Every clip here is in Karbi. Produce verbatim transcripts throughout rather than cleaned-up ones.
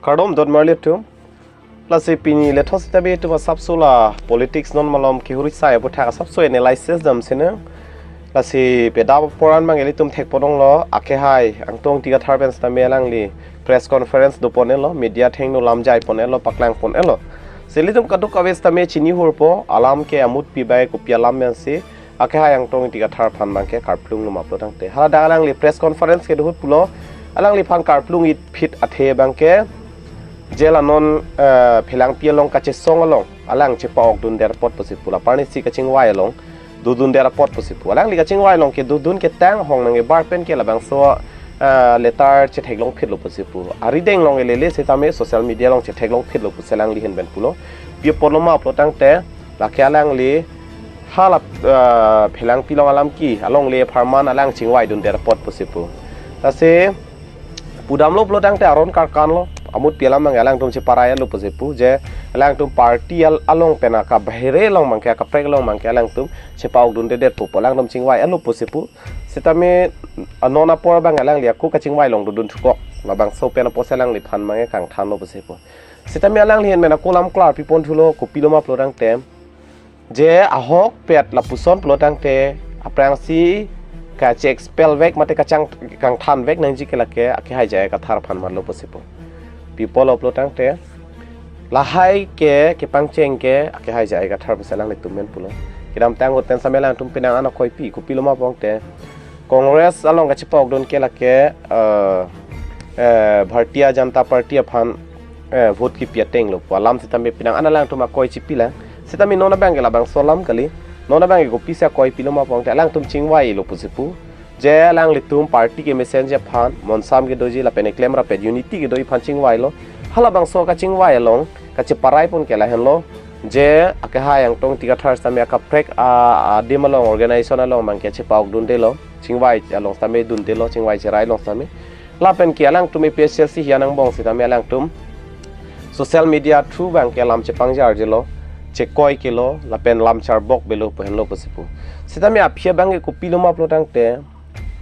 Kardom dot marli atum. Lasi pini lethot sitame itum asapso la politics non malom kehuri sai aputhak asapso analysis dam sine. Lasi peda poran mang ilitum thek ponong lo, akehai Angtong Ingti Kathar pen sitame alangli press conference do pon-elo, media thengno lam jai pon-elo, paklang pon-elo. Si ilitum kadokave sitame chini hurpo, alam ke amutpi bai kopi alam pensi akehai Angtong Ingti Kathar aphan abangke karplung lo ma pulo tangte, hala dak alangli press conference kedo ahut pulo, alangliphan karplung-it phit athe abangke je la non, eh, Phelangpi along kachesong along alang chepa-ok dunde apot pusi pu, la parnisi kachingvai along dodunde apot pusi pu. Alangli kachingvai along kedodun ketang ahong nangkebar pen ke labangso, eh, letter chetheklong phit lo pusi pu. Arideng along elele sitame social media along chetheklong phit lo pusi alangli ahin pen pulo. Pi apot lo ma pulo tangte, lake alangli hala, eh, Phelangpi along alam ke alongle apharman alang chingvai dunde apot pusi pu. Lasi pudamlo pulo tangte aron karkan lo, amutpi alam abang alangtum cheparai-et lo pusi pu, je alangtum party al-, along pen aka bahire along abangke, akaprek along abangke alangtum chepa-ok dundedet pu pu alangtum chingvai-et lo pusi pu. Sitame non apor abang alangli ako kachingvai along dodun thukok, labangso pen apotsi alangliphan abangke kangthan lo pusi pu. Sitame alangli ahin pen ako lam klarpi pon thulo, kopi lo ma pulo tangte, je ahokpet lapuson pulo tangte, aphrangsi kache-expel vek mate kachang kangthan vek nangji ke lake akehai J I Kathar aphan ma lo pusi pu. Pi apot lo pulo tangte, lahai ke kepangcheng ke akehai J I Kathar pusi alanglitum pen pulo. Kedamtang ahut pen sitame alangtum penang an akoipi, kopi lo ma pulo tangte, Congress along kachepa-ok dun ke lake, eh, eh, Bharatiya Janata Party aphan, eh, vote kipi ateng lo pu alam sitame penang an alangtum akoi chipi lang. Sitame non abangke labangso alam kali. Non abangke kopisi akoipi lo ma pulo tangte alangtum chingvai lo pusi pu. Je alanglitum party kemesen ji aphan, monsam kedoji lapen eklem rapet unity kedoji aphan chingvai lo. Halabangso kachingvai along kacheparai pon ke lahenlo, je akehai Angtong Ingti Kathar sitame akaprek a, adim along, organization along abangke chepa-ok dunde lo, chingvai along sitame dunde lo, chingvai cherai along sitame. Lapen ke alangtum A P H L C hian angbong sitame alangtum social media through abangke lam chepangjarje lo, chekoi ke lo, lapen lam charbok be lo pu henlo pusi pu. Sitame aphi abangke kopi lo ma pulo tangte,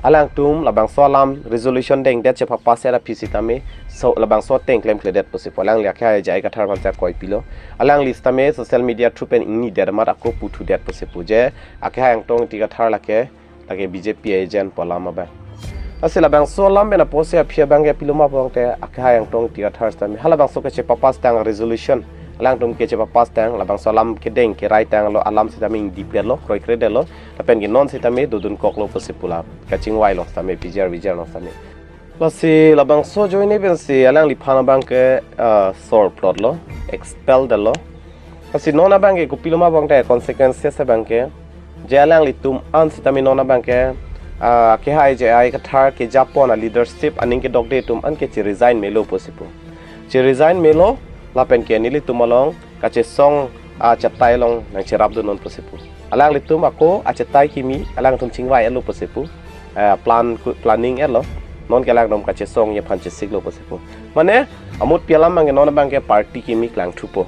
alangtum labangso alam resolution dengdet chepa-pass-et aphi sitame, so labangso ateng klemkledet pusi pu. Alangli akehai J I Kathar aphan si akoipi lo. Alangli sitame social media through pen ingnidet amat ako puthudet pusi pu, je akehai Angtong Ingti Kathar lake, lake B J P agent pu alam abang. Lasi labangso alam pen apotsi aphi abangke pi lo ma pulo tangte, akehai Angtong Ingti Kathar sitame halabangso kachepa-pass tang resolution, alangtum kachepa-pass tang, labangso alam kedeng kerai tanglo, alam sitame ingdipdetlo, kroikredetlo, lapen ke non sitame dodunkoklo pusi pu la kachingvai along sitame, P G R V G R along sitame. Lasi labangso ajoine pensi alangliphan abangke, ah, sor plot lo, expel det lo. Lasi non abangke kopi lo ma pulo tangte consequences abangke, je alanglitum an sitame non abangke, ah, akehai J I Kathar kejapon aleadership aning kedokde atum an ke che-resign melo pusi pu. Che-resign melo, lapen ke nelitum along kachesong achatai along nangcherapdun non pusi pu. Alanglitum ako achatai kimi alangtum chingvai-et lo pusi pu. Eh, plan ku-, planning-et lo. Non ke alangtum kachesongji aphan chesiklo pusi pu. Mane amutpi alam abangke non abangke party kimi klangthupo.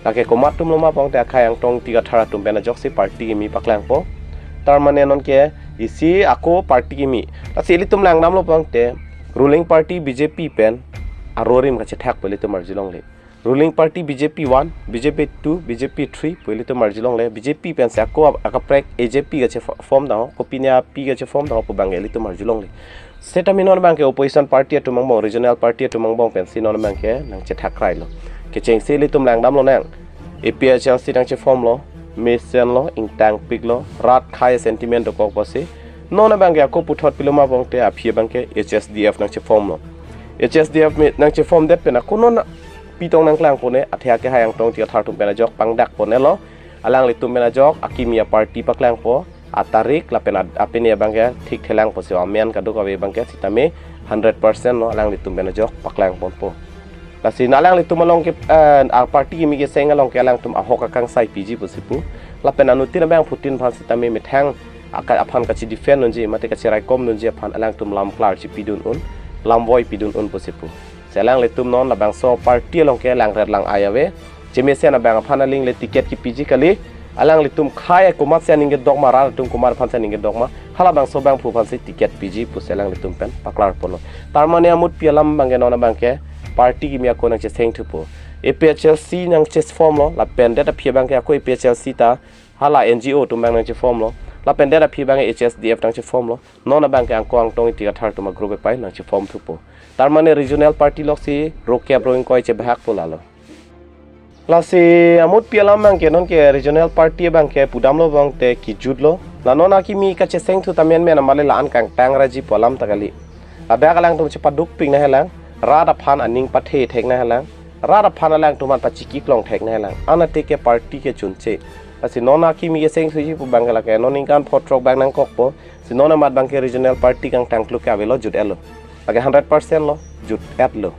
Lake komat atum lo ma pulo tangte akehai Angtong Ingti Kathar atum pen ajoksi party kimi paklangpo. Tar mane non ke isi ako party kimi. Lasi ilitum langdamlo pulo tangte ruling party B J P pen arorim kachethak pu ilitum arjulongle. Ruling party B J P one, B J P two, B J P three pu ilitum arjulongle, B J P pensi ako ap-, akaprek A J P kache-fo-, form dang ho, kopine api kache-form dang ho pu abangke ilitum arjulongle. Sitame non abangke opposition party atum angbong, regional party atum angbong pensi non abangke nangchethak krailo. Kechengsi ilitum langdamlo nang. A P H L C nangche-form lo, mesenlo, ingtangpiklo, rat khei sentiment dokok pusi. Non abangke ako puthot pi lo ma pulo tangte aphi abangke H S D F nangche-form lo. H S D F me nangche-form det pen ako non pitong nangklang pon-e, athe akehai Angtong Ingti Kathar atum pen ajok pangdak pon-elo. Alanglitum pen ajok akimi aparty paklangpo, atarik lapen ad-, apini abangke thikthelang pusi amen kadokave abangke sitame hundred percent lo, alanglitum pen ajok paklang ponpo. Lasi non alanglitum along ke, eh, aparty kimi keseng along ke alangtum ahok akangsai piji pusi pu. Lapen anuttin abangphutin aphan sitame methang aka aphan kache-defend unji, mate kacheraikom unji aphan alangtum lam klar chepidun un, lam voi pidun un pusi pu. Si alanglitum non labangso party along ke langret lang-ai ave. Chemesen abang aphan aling le ticket kipiji kali. Alanglitum khei komatsi aning kedok ma, rat atum komat aphansi aning kedok ma, halabangso abangphu aphansi ticket piji pusi alanglitum pen paklar ponlo. Tar mane amutpi alam abangke non abangke party kimi ako nangcheseng thupo. A P H L C nangcheform lo, lapen det aphi abangke ako A P H L C ta hala N G O atum abang nangcheform lo, lapen det aphi abangke H S D F nangcheform lo. Non abangke Angko Angtong Ingti Kathar atum a-group apai nangcheform thupo. Tarmane regional party loksi rokep ro ingkoi chebahak po lalo. Lasi amutpi alam abangke nonke regional party abangke pudamlo abangte kijutlo. La non akimi kacheseng thu ta menmen amale la-an kangtang raji pu alam ta kali. Ladak alangtum chepadukpik nanghelang, rat aphan aning pathe thek nanghelang, rat aphan alangtum aphan pachiki klong thek nanghelang. Anatike party ke chunche. Lasi non akimi keseng thuji pu abangke lake non ningkan pho throk abang nangkokpo. Si non amat abangke regional party kangtang kluk ke avelo, jut-etlo. Lake hundred percent lo, jut-etlo.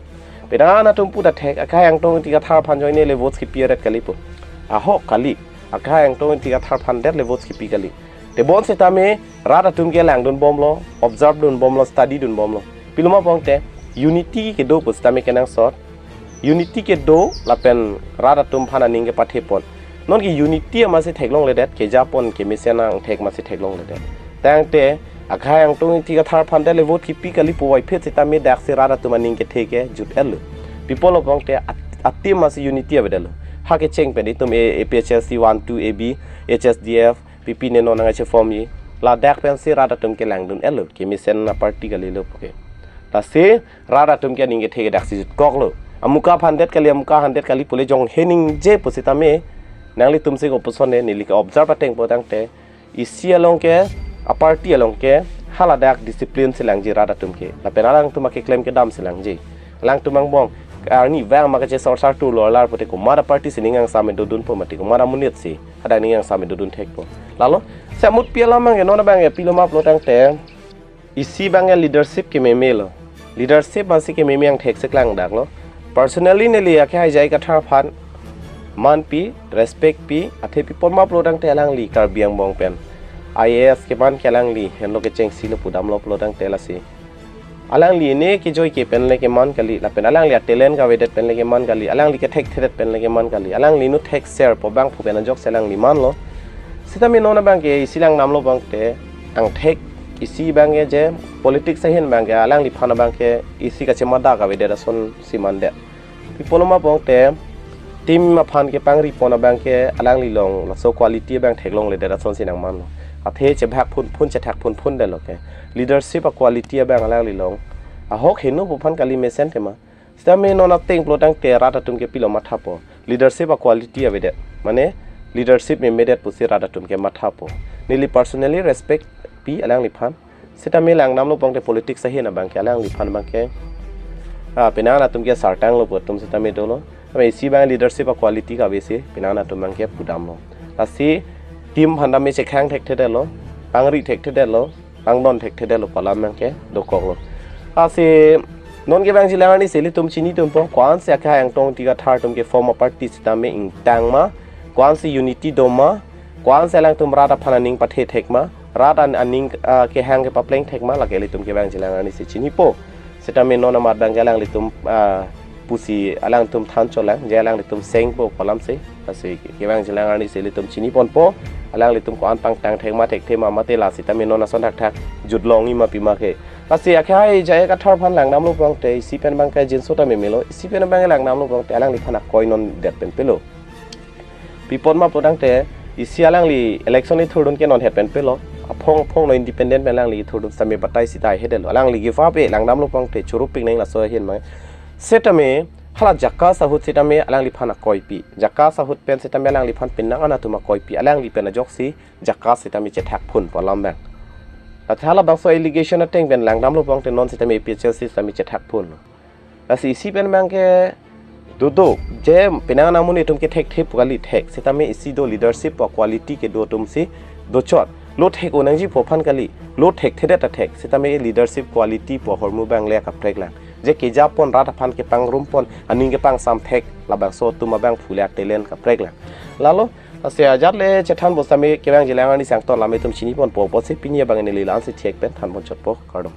Penang atum puta thek, akhai Angtong Ingti Kathar aphan joine le votes kipi aret kali pu. Ahok kali, akhai Angtong Ingti Kathar aphan det le votes kipi kali. Tebon setame rat atum ke langdunbomlo, observe dunbomlo, study dunbomlo. Pilo ma abangte unity kedo pu setame kenangsot. Unity kedo lapen rat atum aphan aning kepathepon. Nonke unity amatsi theklongledet, kejapon kemesen angthek amatsi theklongledet. Tangte akhai Angtong Ingti Kathar aphan det le vote kipi kali puvoiphit setame daksi rat atum aning kethe ke jut-etlo. Pi apotlo abangte at-, atim amatsi unity avedetlo. Ha kecheng pen itum A-, A P H L C one, two, A B, H S D F, P P ne non nangcheform-ji. Ladak pensi rat atum ke langdun-etlo, kemesen a-party kalilo puke. Lasi rat atum ke aning kethe ke daksi jutkoklo. Amuka aphan det kali, amuka aphan det kali pule jong heningje pu setame nanglitumsi kopuson ne, neli ke-observe ateng pu tangte, isi along ke, a-party along ke haladak discipline si langji rat atum ke. Lapen alangtum akeklem kedam si langji. Alangtum angbong arni vang ma kachesorsar turlo alar pute komat a-party si ning angsam dodunpo mati, komat amonit si hadak ning angsam dodun thekpo. Lalo, si amutpi alam abangke non abangke pilo ma pulo tangte, isi abangke leadership kememelo. Leadership amatsi kememe angthek si klangdaklo. Personally neli akhai J I Kathar aphan manpi, respect pi, athe pi apot ma pulo tangte alangli Karbi angbong pen I A S keman ke alangli henlo kechengsi lo pudamlo pulo tangte lasi. Alangli ne kejoi ke pen le keman kali, lapen alangli a-talent kavedet pen le keman kali, alangli kethekthedet pen le keman kali, alangli inut thekser pu abangphu pen ajoksi alangli manlo. Setame non abangke isi langdamlo abangte, angthek isi abangke je politics ahin abangke alangliphan abangke isi kachemada kavedet ason si mandet. Pi apotlo ma abangte, team aphan kepangripon abangke alangli along laso quality abang theklongledet asonsi nangmanlo. Athe chebahak phunphun, chethak phunphundetlo ke. Leadership a-quality abang alangli along ahok heno pu aphan kali, mesen tema. Setame non ateng pulo tangte rat atum ke pilo mathapo. Leadership a-quality avedet. Mane leadership memedet pusi rat atum ke mathapo. Neli personally respect pi alangliphan. Setame langdamlo abangte politics ahin abangke alangliphan abangke, ah, penang atum ke sartanglo pu atum setame dolo. Tame isi abang leadership a-quality kave si penang atum abangke pudamlo. Lasi team aphan tame chekhang thekthedetlo, pangri thekthedetlo, pangdon thekthedetlo pu alam abangke dokoklo. Lasi non kevangjilang arni si ilitum chinidunpo, ko-ansi akhai Angtong Ingti Kathar atum keform a-party setame ingtang ma, ko-ansi unity do ma, ko-ansi alangtum rat aphan aning pathe thek ma, rat an-, aning, ah, kehang kepapleng thek ma, lake ilitum kevangjilang arni si chinipo. Setame non amat abangke alanglitum, ah, pusi alangtum thancholang, je alanglitum sengpo pu alam si. Lasi kevangjilang arni si ilitum chiniponpo, alanglitum ko-an pangtang thek ma thekthe ma mate la setame non ason thakthak jutlongji ma pima ke. Lasi akhai J I Kathar aphan langdamlo abangte isi pen abangke jinso ta memelo, isi pen abangke langdamlo abangte alangliphan akoi non det pen pilo. Pi apot ma pulo tangte, isi alangli election ithurdun ke non het pen pilo. Aphong aphong lo independent pen alangli ithurdun setame batai sita hedetlo. Alangli give up-e, langdamlo abangte chorupik nang laso ahin ma. Setame hala JACAS ahut setame alangliphan akoipi. JACAS ahut pen setame alangliphan penang an atum akoipi. Alangli pen ajoksi JACAS setame chethakphun pu alam abang. Athe halabangso allegation ateng pen langdamlo abangte non setame A P H L C setame chethakphun. Lasi isi pen abangke dodo, je penang amonit atum ke thekthe pu kali, thek. Setame isi do leadership pu quality kedo atum si dochot. Lo thek-o nangji pu aphan kali, lo thekthedet ta thek. Setame leadership quality pu ahormu abang le kapreklang. Je kejapon, rat aphan kepangrumpon, aning kepangsam thek, labangso atum abangphu le talent kapreklang. Lalo, lasi ajat le chethanpo setame kevangjilang arni si angton lam itum chiniponpo, apotsi pini abang neli la-ansi thek pen thanpon chotpo, kardom.